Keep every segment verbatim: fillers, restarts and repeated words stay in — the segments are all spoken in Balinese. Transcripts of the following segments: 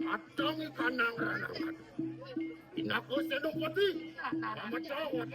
Katangi kanang ranangan. Inako Senopati, pamacawat.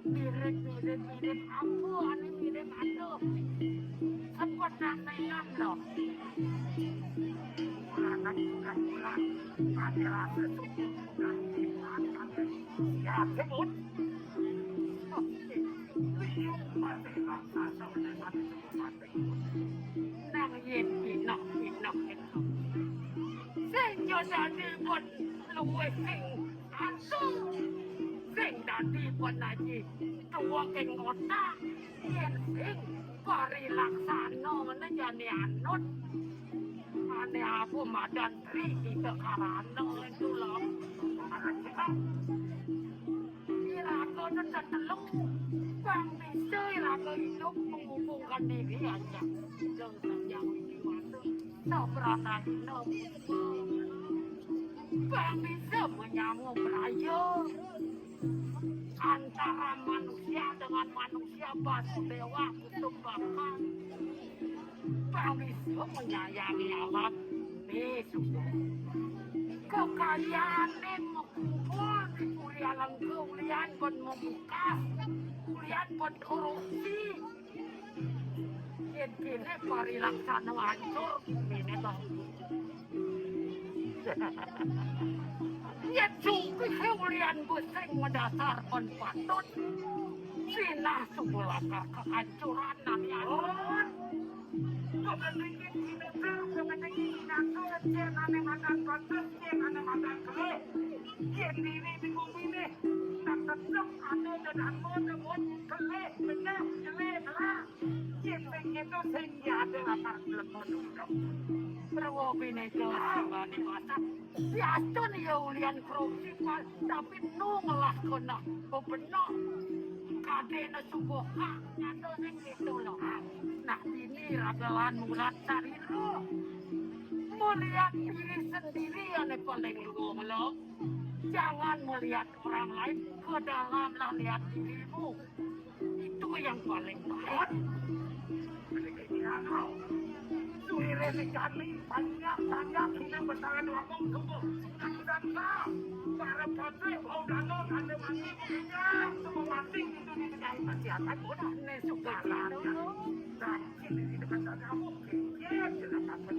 Mirip, mirip, mirip, ampun, ini mirip, aduh. Sepot sampeyan lho. Anak bukan pula, ada rasa syukur, bukan. Ya, sebut. Masih rasa syukur, masih syukur, masih. Nang yen pinok-pinok ento. Sing yo dadi pun luwih sing antu. Sing dadi pun aji tuwa ing otak. Yen sing parilaksana ngene jane anut. Ane aku madan tri kita karana itu lho. Ira kono tetelu. Bang bisa ira kono hidup menghubungkan diri aja. Jangan yang ini masuk. Sabranahina. Bang bisa menyambung raya antara manusia dengan manusia, Basudewa Kutumbaka. Bang bisa menyayangi alam ini, sudah. Kekayaane mekumpul di Puri Alengka ulian ben memukas, ulian ben korupsi. Yen kene parilaksana ancur, mene to. Yen sugih ulian besing madasar ben patut, sinah suba lakar kaancuran nang yaton. Pengendingin bineka, pengendingin binasa, jen ane madan bagus, jen ane madan kelih. Yen dini di bumi nih, nang tetep ane dadangmu nyebut kelih, bener, kelih, kelak. Yen sing gitu, sing ya ada latar belakang dulu. Prawa bineka sambane masak. Diastun ya ulian korupsi, Pak, tapi nu ngelah kena bebenok. Kadene subuh hak, nyata sing gitu loh. Nah, ini ragelan murat sarira. Melihat diri sendiri ane paling luwung lo. Jangan melihat orang lain, ke dalamlah lihat dirimu. Itu yang paling baik. Suwire sing kami banyak-banyak hina besaran wakong tubuh. Sudah-sudah kau. Para potri, bau danau, tanda mati, mengingat, semua mati, itu di negara pasti akan mudah. Nek suka. Dan ini di dekat kamu. Iya, silakan.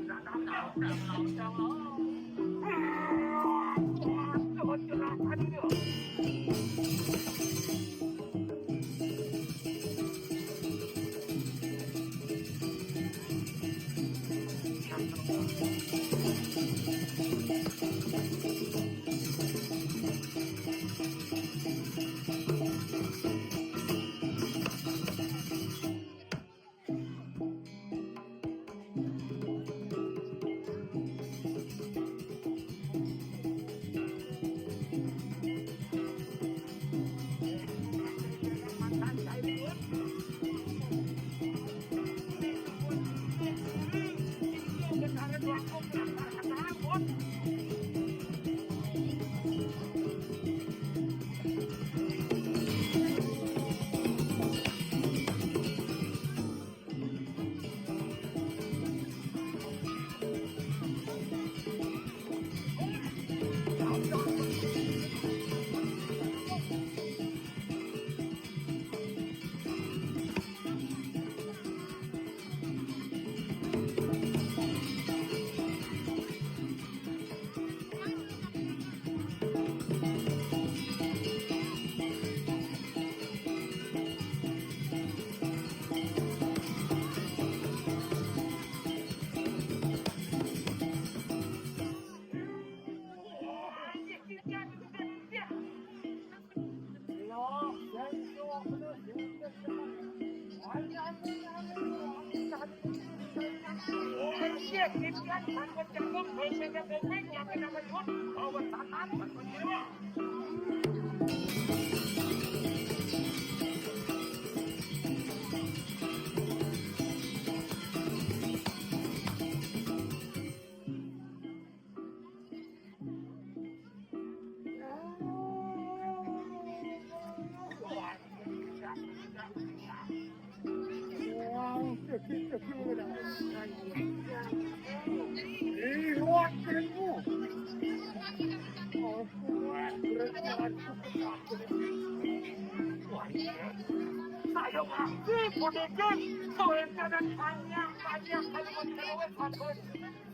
Saya pasti puniki kawéntenan panjang-panjang kaliwat kaliwat sampun.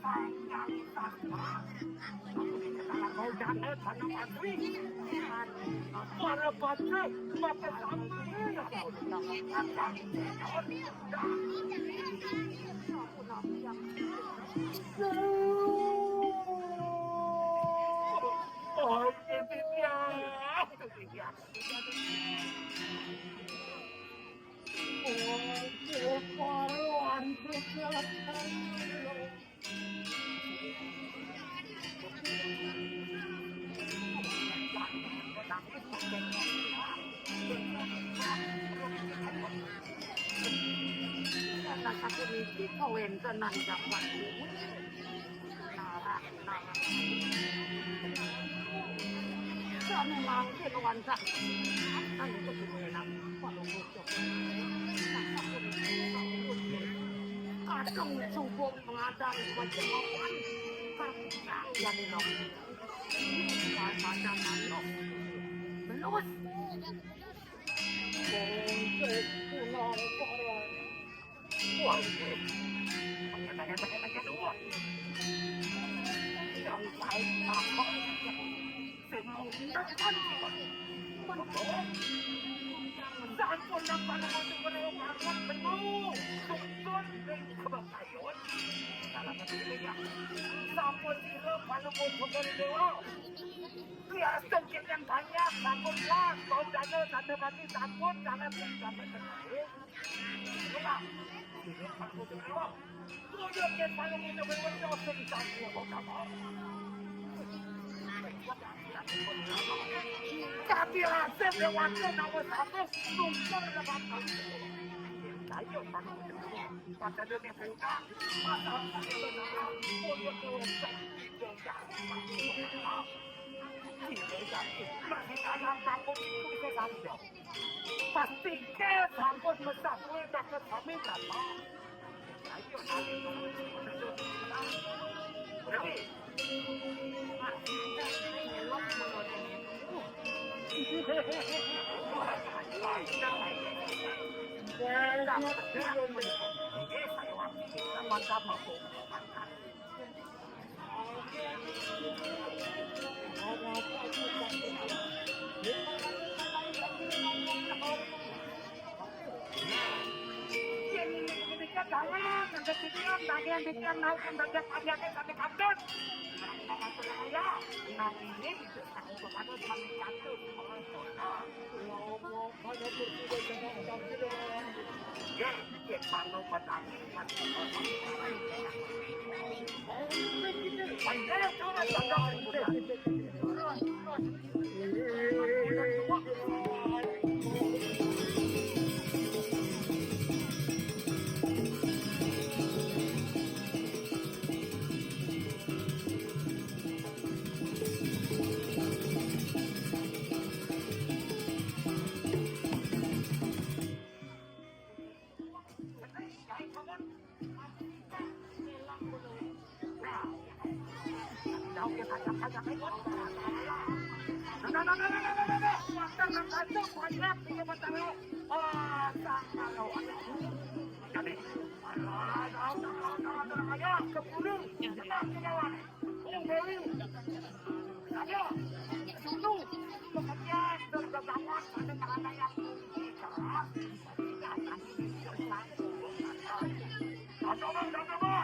Panjang sampun. Aku dikatakan mau janet, anak patri. Para patri, maka sampai. Oh, itu dia. Itu dia. Kata satu niki kawéntenan dapat. Sane mangke kawancak. Nang itu dimenang Palungguh Jogo. Kadung subung pengadang wajah mapan. Kang Jani Nom. Kang Jani Nom. Belus. Bangkit pulang para. Wah, pakai-pakai, pakai-pakai doang. Yang paling apa? Semua udah kan. Sampun nang pada masuk ke dalam arwah penuh. Susun dan kebakayun. Salah satu ya. Sampun sira pada masuk ke dewa. Biasa yang banyak, sampun lah. Kau dana, tanda mati, sampun. Jangan sampai terlalu. Tapi hasil dewasa nomor satu, sumber lebakan. Ayo, pada dunia buka, masa untuk dewasa. Masih ada takut itu bisa saja. Pasti ke sampun mesah kuwi takut sami kan. Ayo, ayo, ayo. Ayo. Mantap, mantap. Yen ini ketika dalam, ada pikiran, bagian pikiran, naik yang banyak, ada yang sampai kabut. Nah, ini bisa sampai kabut, sampai kabut. Keburu, tenang, tenang. Ayo, dulu, pekerjaan bergabungan pada tangan yang keras. Coba, coba.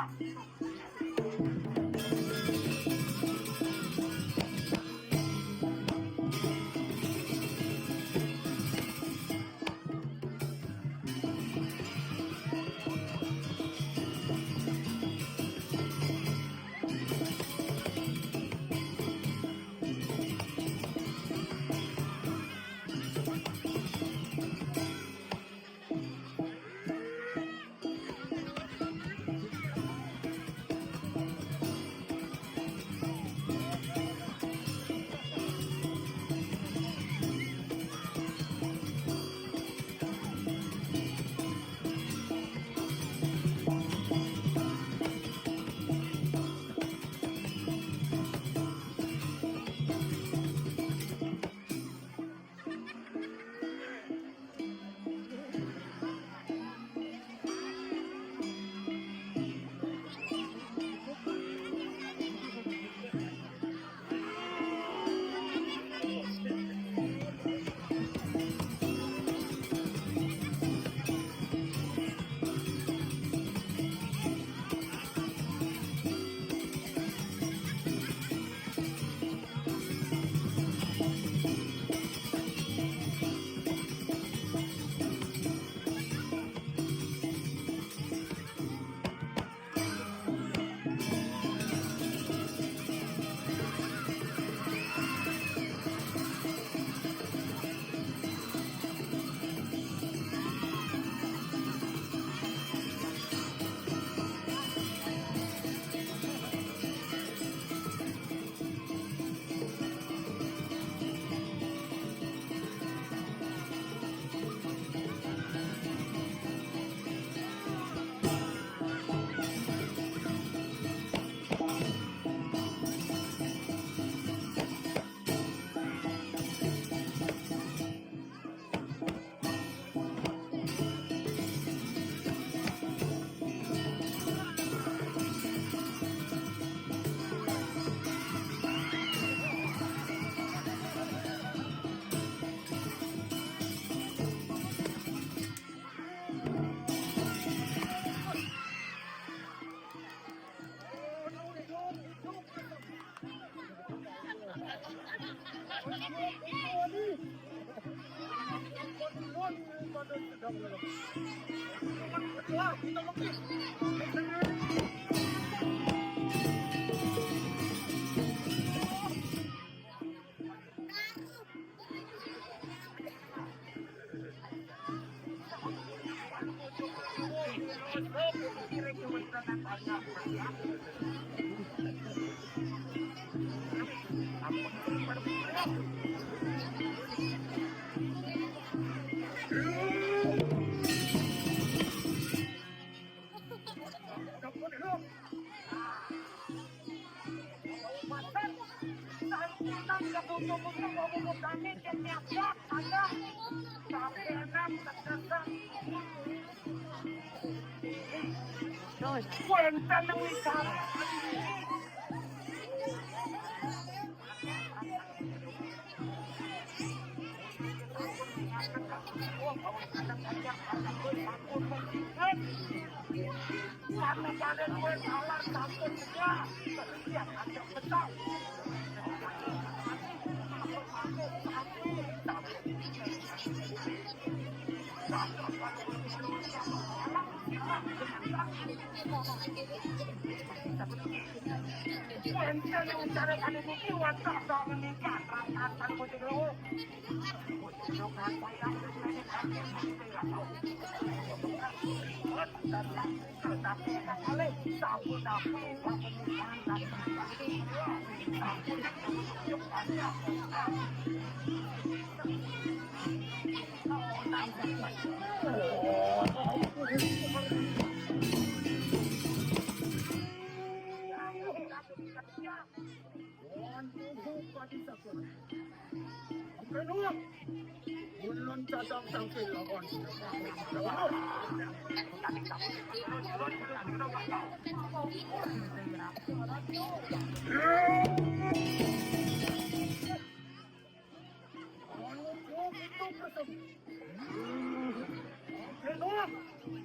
Ulun cadang sampai lawan.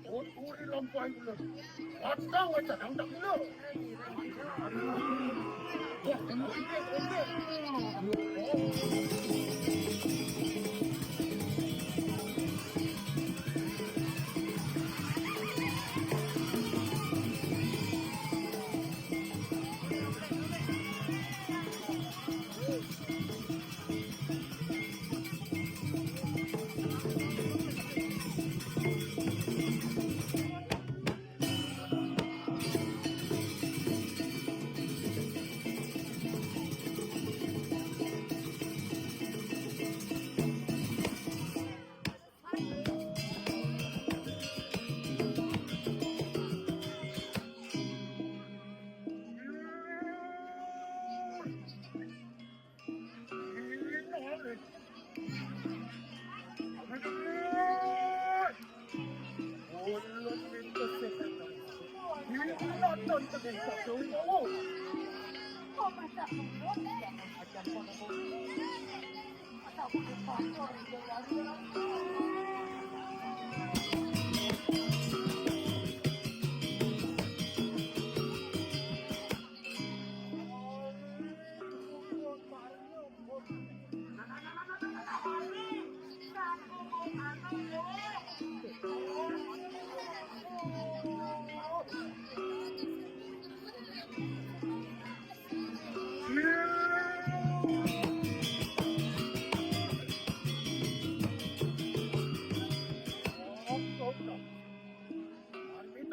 Uturi lampah ulun. Atau aja nang tak guna.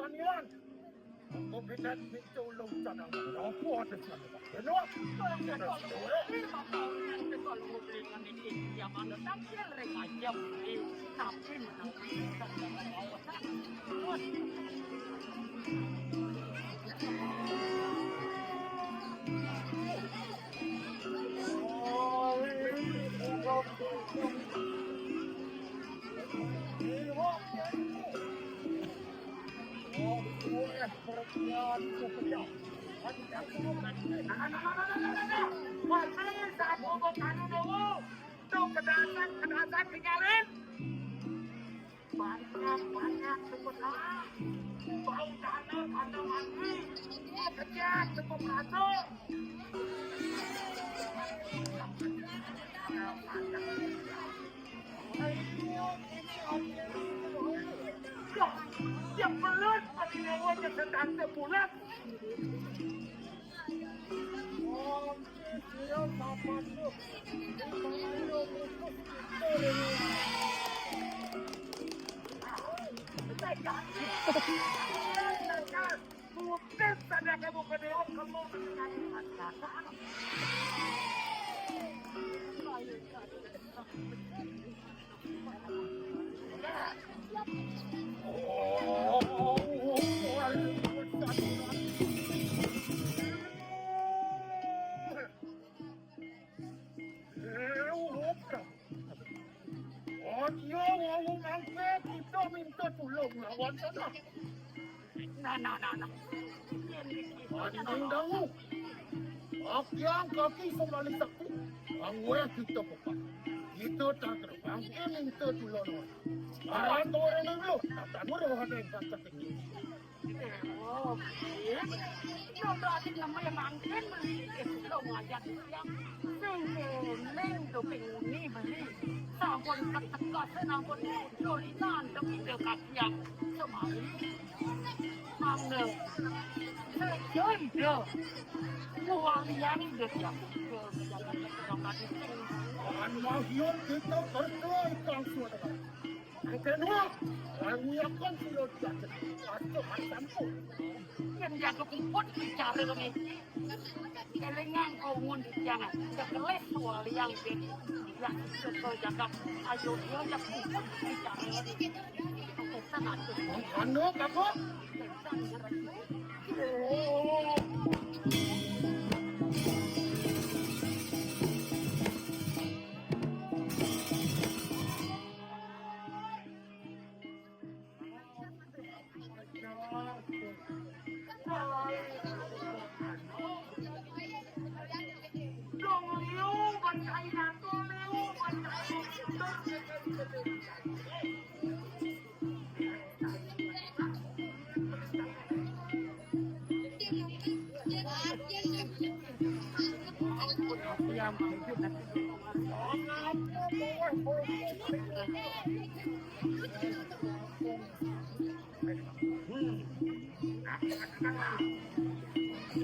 Pertanian. Aku bidan minta ulung tanang. Apa ada tanang? Benar? Ada tanang. Lima tahun yang kita lu beli ngan ini, yang ada tampil remaja beli. Tapi menang. Tuh, kedasan, kedasan, tinggalin. Banyak, banyak, cepet, ah. Bau tanah, kandang mandi. Kejar, cepet masuk. Nyawa kesetante bulat. Om, dia papan tuh. Mungkin sadaka bukan dewa kamu. Aja wau mangke kita minta tulung lawan sana. Nah, nah, nah, nah. Yen iki Aning dangu. Akyang kaki sembali sakti. Angweh kita pepat. Kita tak terbangke minta tulung lawan. Barang orang dulu, tak tahu roh ada yang tak tertinggi. Dewa, Beli. Coba aja nama yang mangkin beli. Eh, lo ngajak yang sing ning do penguni beli. Sampun ketekas, sampun dolinan demi de kakian semari. Mangga. Sejoy de. Wong yang de yang. Kan mahyun kita berdoa kang suara. Kedua, menyiapkan surat jaket. Pasti akan sampun. Yang jaga puput bicara kami. Kelingan kau ngun di jangan. Kekeles waliang ini. Ya, itu kau jaga. Ayo, dia ya puput bicara. Oke, sana tuh. Anu, kakak.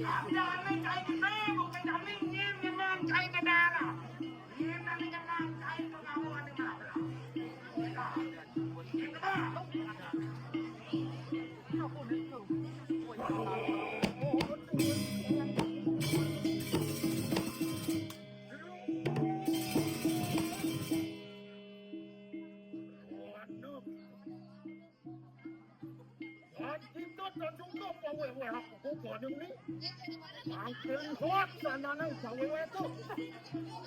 Abdane cai gede, bukan cai nyim, nyemang cai gedara. Nyim nang nyemang cai pengawa ning mabra. Nyim gedar. Waduh. Ati to tajungko pawewe aku kok kono ni. Mangke lihat sanane pawewe to.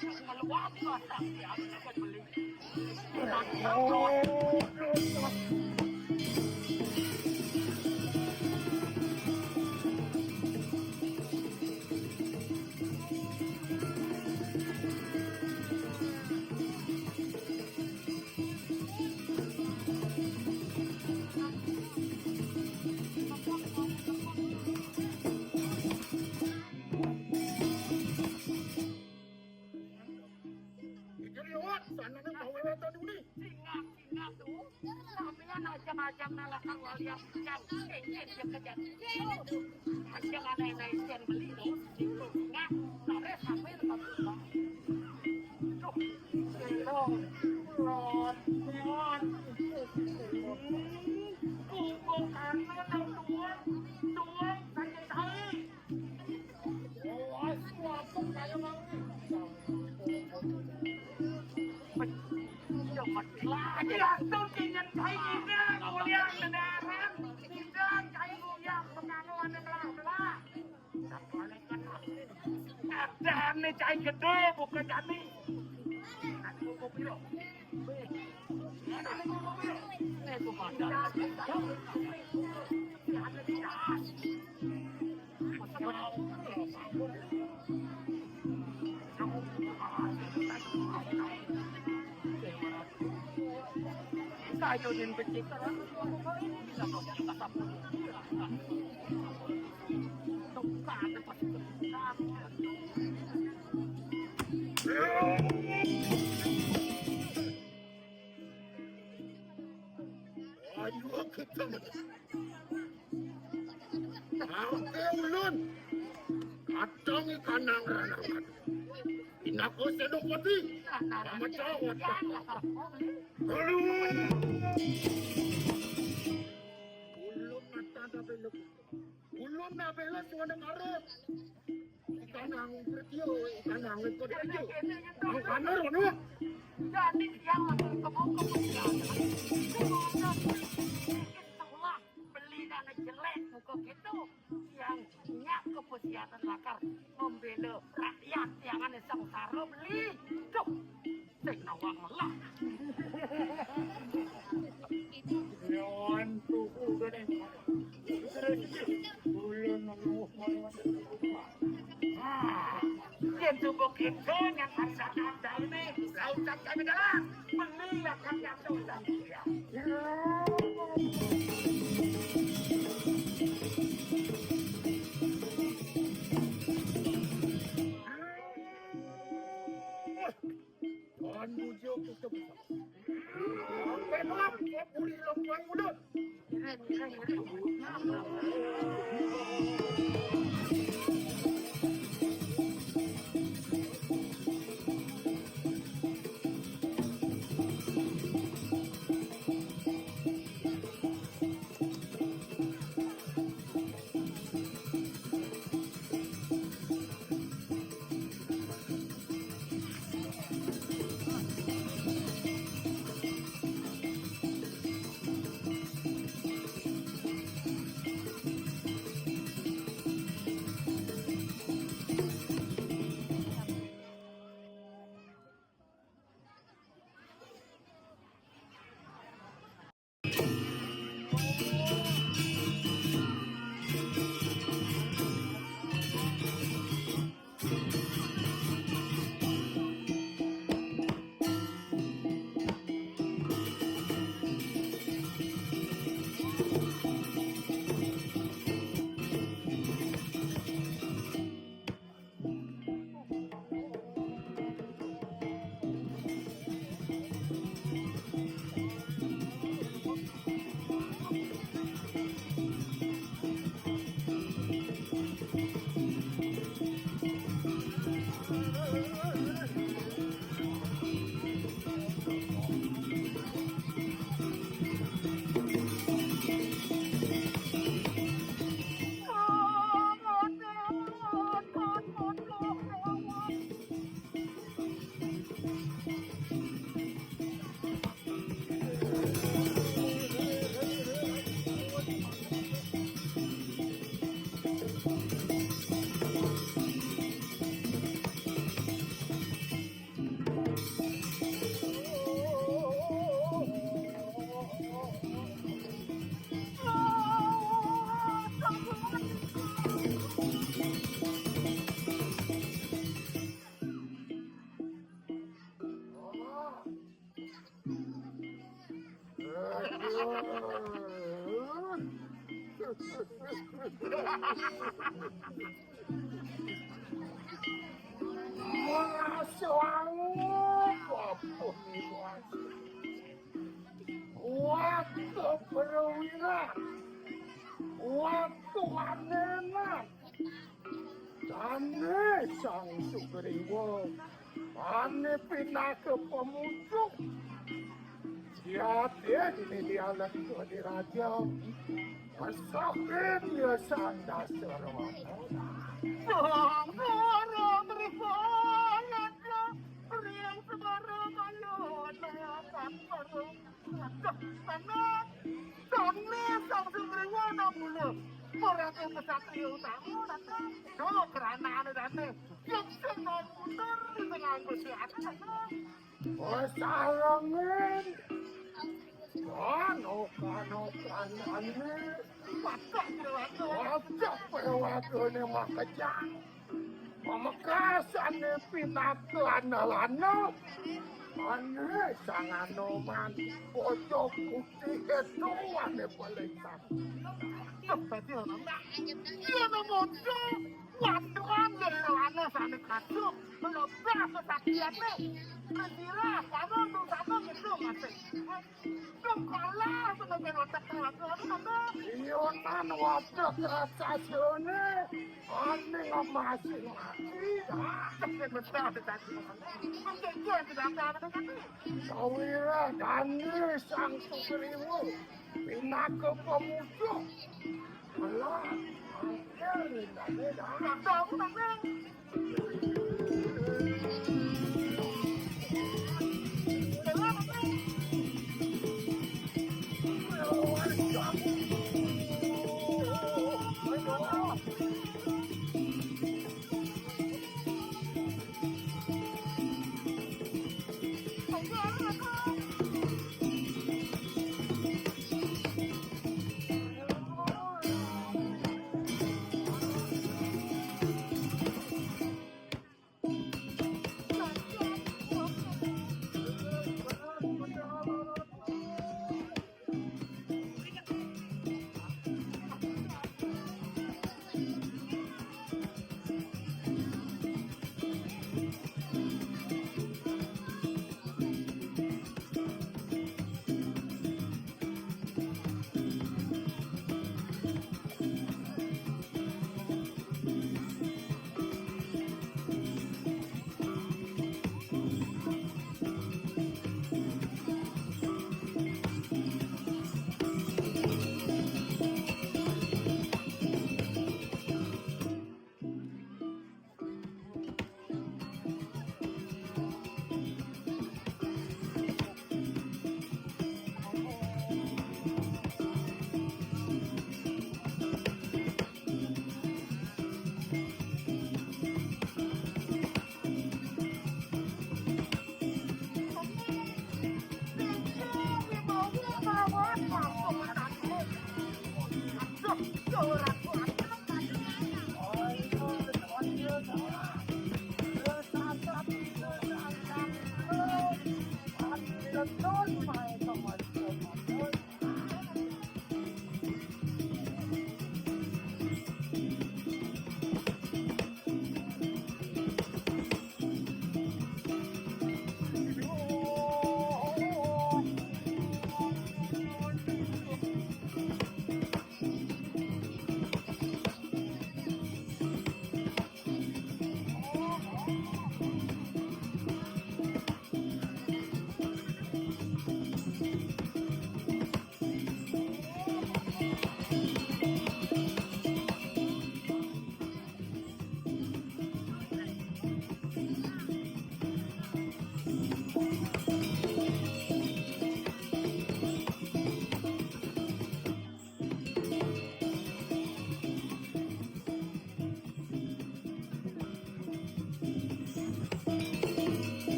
Kalau aku asal ya, aku dapat beli. Oh, Iki liwat, sanane gawe weton uni. Singap, singap tuh. Sampeyan aja-aja malah karo walian yang kengken yang kejadian. Aja aneh-aneh yang beli tuh. Nah, tarik sampai tempat rumah. Tuh, belum, belum, belum. Kumpul karena nang tuan, tuan sakit hati. Lagi langsung ingin saya ini, mulia kendaraan, tidak saya mulia pengaruh ada belah-belah. Ada nih cai gede, bukan jani. Nanti mau kopi loh. Nanti mau kopi loh. Eh, itu pada. Ada di atas. Sayo din becik terus. Bisa kok kita sapu. Tukar pasti tukar. Ayo kita. Ulun, kadang ikanang ranangan. Pinako Senopati, sama cawat. Aduh. Ulun mata dah belok. Ulun dah belok, suara karet. Ikanang berdio, ikanang ikut aja. Ang kanar, anu? Jadi yang lagi kebun-kebun. Sekolah beli dana jelek, muka gitu. Yang nyak kepusiatan lakar membela rakyat yang ada sengsara beli. Tuh, sing nawang melah. Lawan tuku gini. Terus, ulun nunggu. Ah, yang tubuh kita yang harus ada ini, lautan kami dalam. Beli yang kami ambil dan dia. Tuhan muji kita bisa. Sampai nular, saya pulih lompoan mulut. Masya Allah, apa nih, Mas? Waktu perwira, waktu anenan, dane Sang Sugriwa, ane pinaka pemucuk. Siate dini dialek dua diraja. Masakin ya sang dasar. Sang para tripalat, riang semara malu, nayakan baru. Aduh, anak, dane Sang Sugriwa nang mula. Ora ke kesatria utama, anak. Coba kerana ada dane. Yang senang putar di tengah Gusti Agung. Oh, sarangin. Anu, anu, anu, anu. Wadah, wadah. Wadah, wadah, ini mah kejam. Pamekasane pinaka andalane. Ane sang Anoman, bocah putih itu ane paling sakti. Tuh, tadi orang tak. Iya, no, bocah. Waduhan dari ane sang Nek masuk, melobah kesakiannya. Bergirah, kamu tuh sama gitu, masih. Tuh kalah, bener-bener otak kalah, kalah, kalah. Ionan wadah raksasane. Ane ngamasi mati. Ah, tapi besar tetapi. Mungkin dia tidak ada, ada, ada. Sawira dane Sang Sugriwa. Pinaka pemuda. Alah, angel nih, dane, dah. Tahu, tahu, tahu.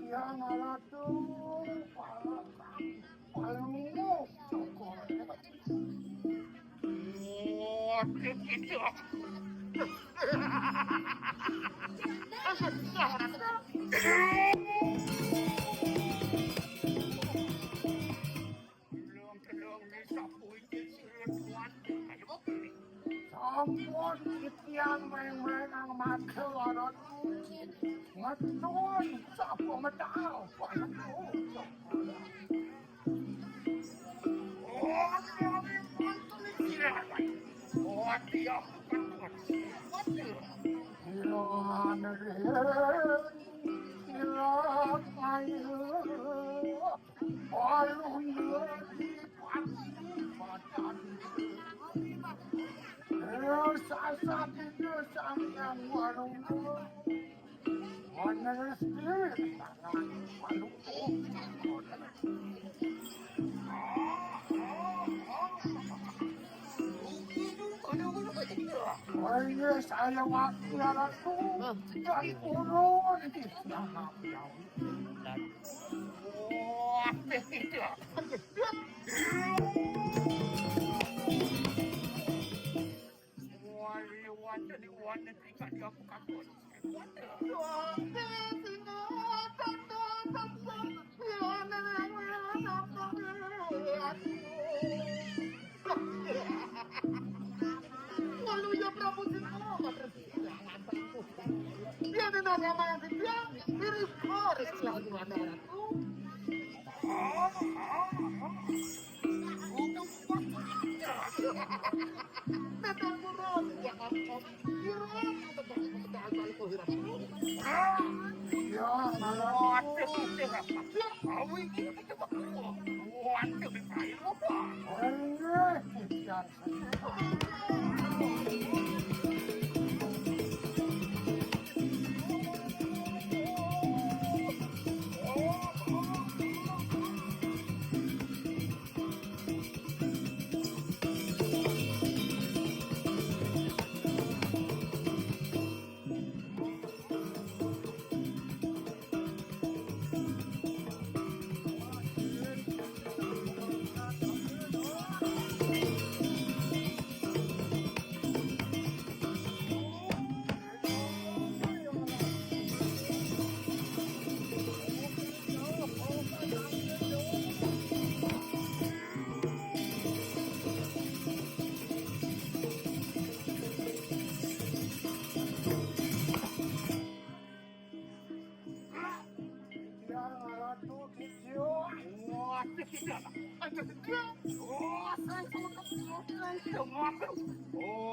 Tiang alatu, paling cokor. Belum, belum, ini sapu iki sirut kuat. Ayo, oke. Sampun titiang meng-meng ang mata lorot. Ngetun, sapu medal. Oh, ini, ini, mantul ini. Oh, dia bukan. Waduh. Ilang, ilang, ayo. Alun lagi pati badan. Eh, sasat itu sang yang warung. Mana rezeki tangan warung. Oh, iya, saya wakil ratu. Dari ulun di sana. Wah, tidak. Wah, liwat dari luar negeri, kak, dia bukan pun. Wah, tidak. Dia di nama yang dia, diri koris lagu anak. Wah,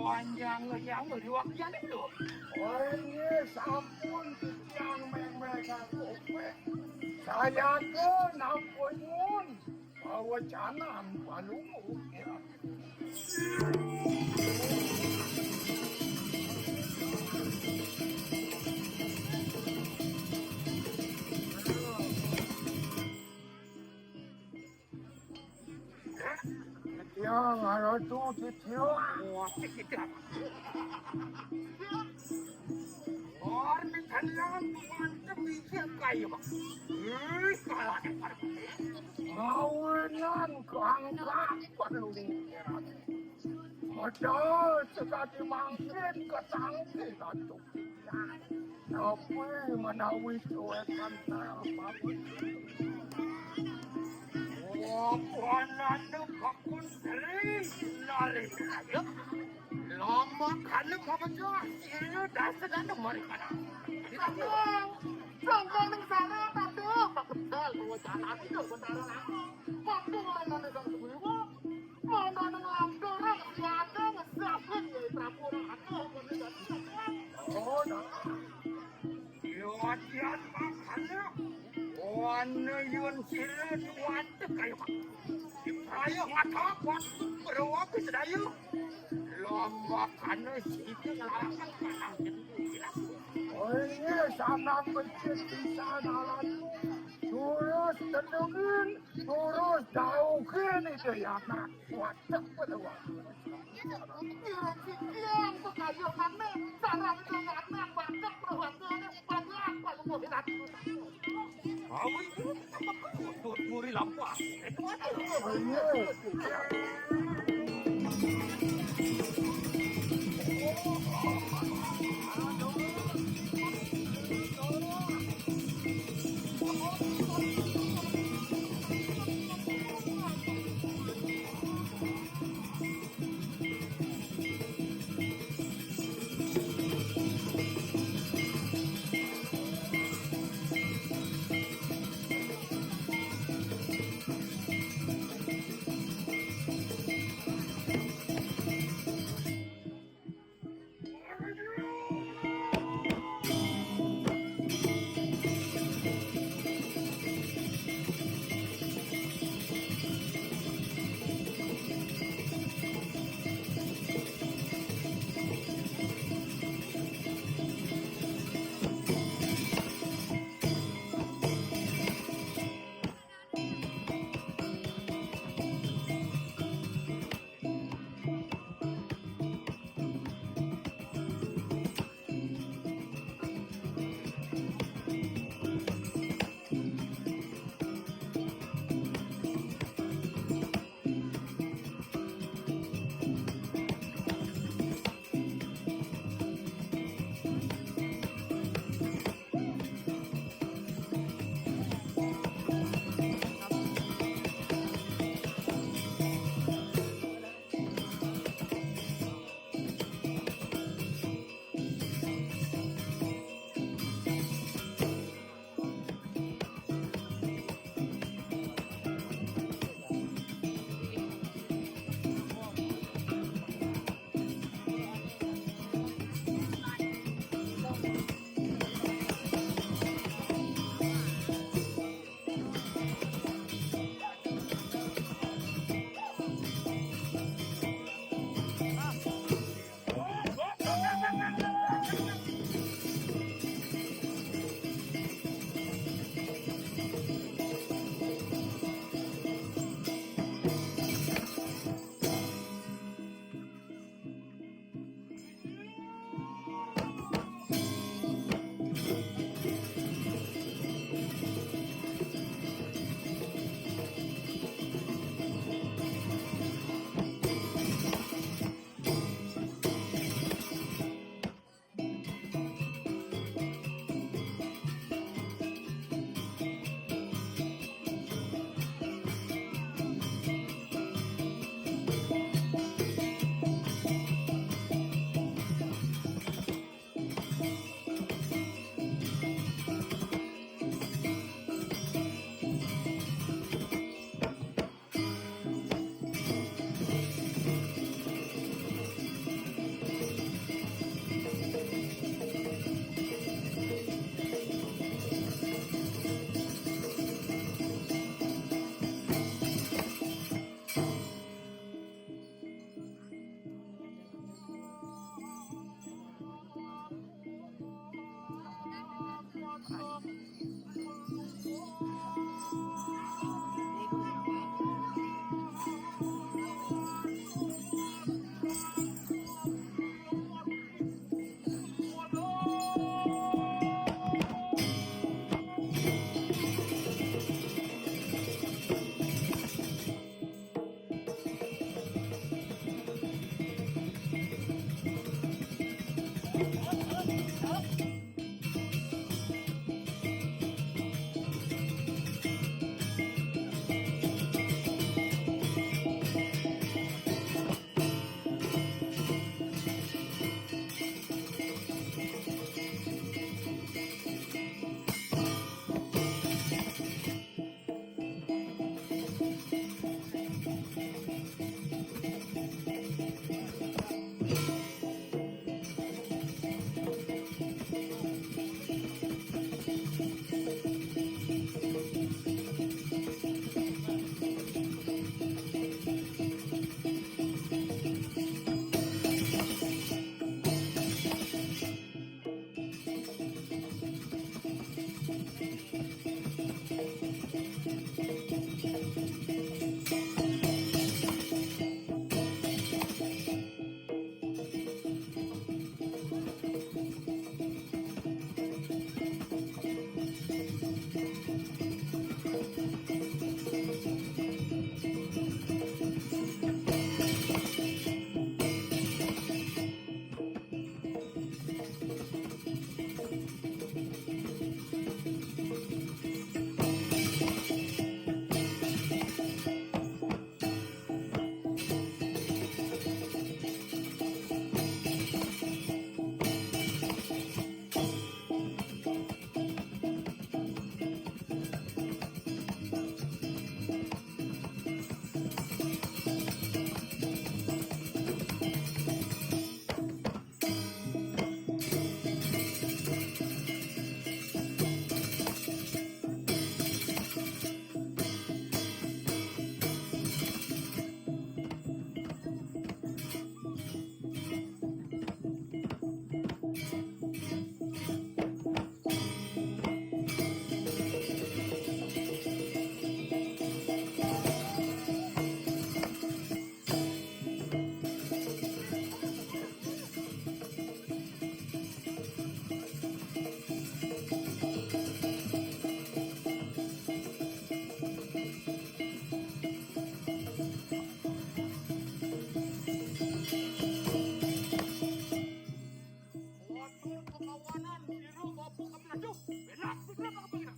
panjang yang liwat yang itu. Oh, ini sampun titiang memegang kuping. Saya ke nampun. Pawecanan Palungguh, ya. Ya, ngaratu titiang. Wah, titiang. Ormi kalian mantep bisa kayu. Ih, kalah. Kawinan keangkat perlu. Modal sekali mangkin ketangki ratu. Tapi menawi cuekan saya pamit. Wah, pananu kakun sering nari ayo. Lama kali kamu jual sini dasar dan mari kana. Aduh, sampai ning sana, aduh, Pak Betul, wacana itu, wacana lama. Waktu mana nih, Kang Dewa? Mana nih, Kang Dewa? Siapa ngesabut ya, Prabu, aduh, mana nih, Kang Dewa? Oh, nah. Yo, ajian makanya. Wana yun sira nuwate kaya. Diprayo ngathok waktu berwapi sedaya. Lomba kana sida nglarang panang jeneng. Oh, iya, sanang becik pisan alatmu. Terus tenungin, terus dauhin itu ya, Mak. Waduh, waduh, waduh. Ngiring sing tiyang pekayunane, sareng dengan anak badak rohane, panjang paling muhirat. Awi, untuk muri lampah. Itu aja. Waduh, perlawanan biru babu kebelejuk. Benar, benar, benar, benar.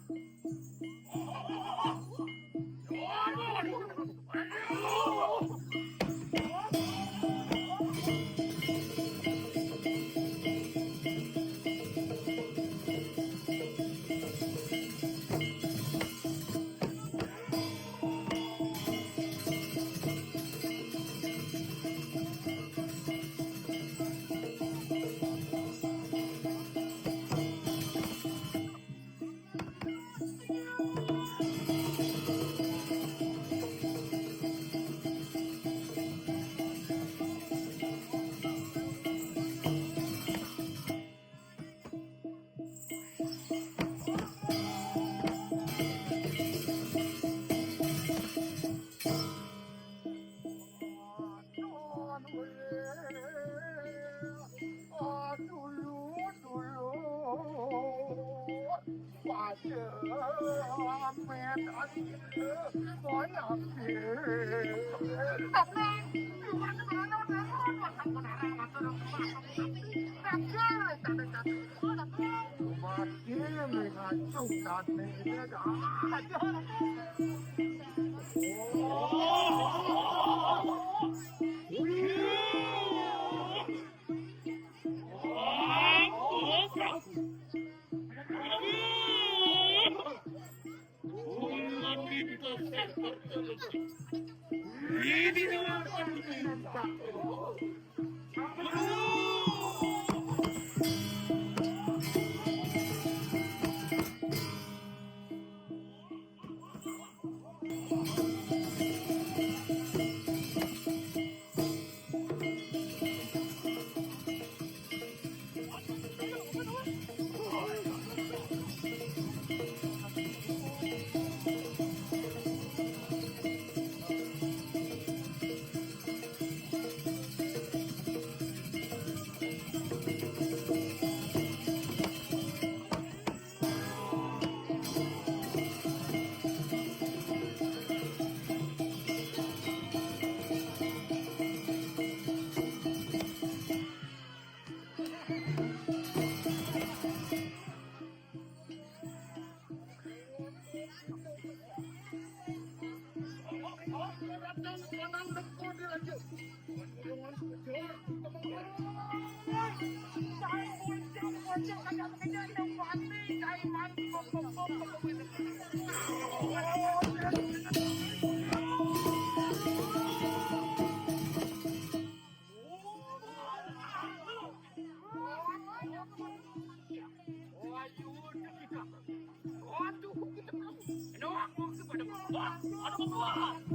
Aduh, kita. Aduh, aku, aku, aku, aku,